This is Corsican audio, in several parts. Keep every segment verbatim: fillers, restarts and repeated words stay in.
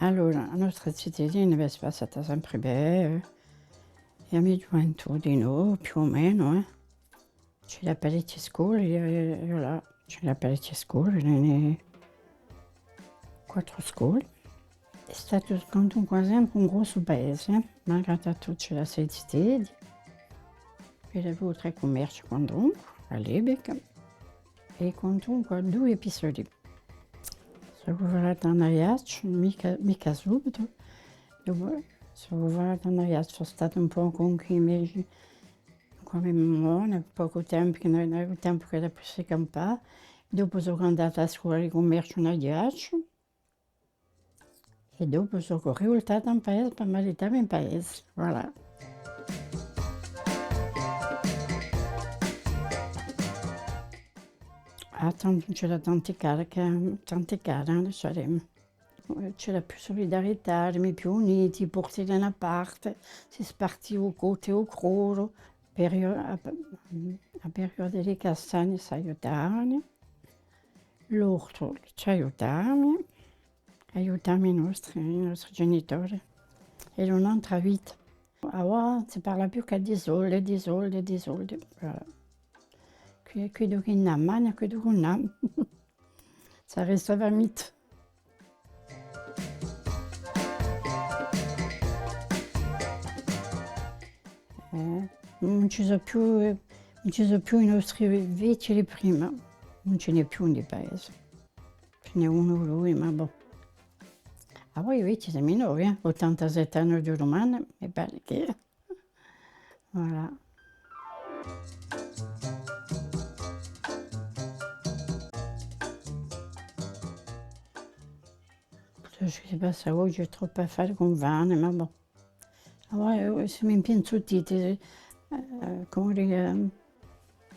Allora, a nostra zitellina hè passata sempre bè, eh. È a me ghjuventù dinò, più o menu, eh. C'era parechje scole, eh, eiu là, c'era parechje scole, ne, ne, quattru scole. Hè statu quantunque sempre un grossu paese, eh. Malgradu tuttu c'era sei ziteddi, c'era dui o trè cummerci quantunque, à l'epica, è quantunque dui pistoleri. Sò falata in Aiacciu, micca, micca subitu. Dopu sò falata in Aiacciu, sò stata un pocu cù i me, cù a me mammona, pocu tempu, chì ùn aviu tempu chè da pussi campà. Dopu sò andata à a scola di cummerciu in Aiacciu. È dopu sò rivultata in paese per marità mi in paese. Voilà. Ah, tantu, c'era tanti cari, chì, tanti cari, eh, saremu. C'era più sulidarità, erami più uniti, i porti da una parte, si spartia u cotu è u croru, periu-, a, a periuda di castagni s'aiutavani, l'ortu ci aiutavani, aiutavami i nostri, i nostri genitori. Era un'antra vita. Avà si parla più chè di soldi, di soldi, di soldi. Voilà. Quiddu, quiddu chì n'hà magna, quiddu chì ùn n'hà. S'arrestava mica. Eh, ùn ci sò più, eh, ùn ci sò più i nostri vechji di prima. Ùn ci n'hè più in paese. Ci n'hè unu o dui, ma bò. Avà i vechji sò minori, eh? Ottantasette anni di dumane, mi pare chì, voilà. Tuttu ciò chì si passa oghje hè troppu à fà cun vane, ma bò. Avà, eh, semu impinzutiti, eh, cum'è dì, eh,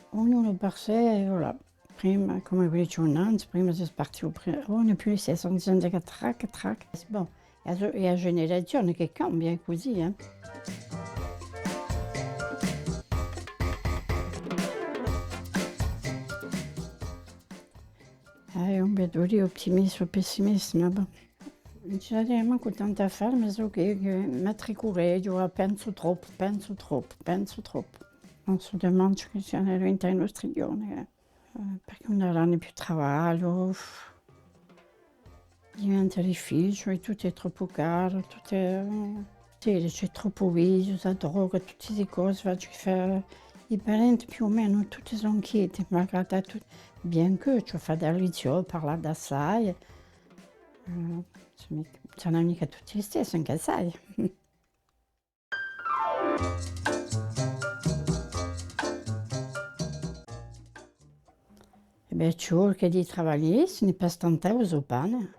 ognunu per sè, voilà. Prima, cum'è vi dicevu nanzu, prima si spartia, pri-, ora ùn hè più listessu, ùn si sente chè trac, trac. Bon, hè a so-, hè a generazione chì cambia, hè cusì, eh. Eh, ùn vecu, eiu, ottimistu o pessimistu, ma bon. Ùn ci saria mancu tantu à fà, ma sò chì, chì mi triculeghju, pensu troppu, pensu troppu, pensu troppu. Ùn sò di manciu chì sianu diventati i nostri ghjovani, eh. Eh, perchè ùn avarani più travagliu, diventa difficiule, tuttu hè troppu caru, tuttu hè, eh, sì, ci hè troppu viziu, a droga, tutti sti cosi, face chì i parenti più o menu tutti sò inchieti, malgradu tuttu, bien que ci hè da fà da lizzione, parlà d'assai, eh, sò micca, sò micca tutti listessi, ancu assai. È bè, ci vole chì i travagliessi, ne pastantau u so pane.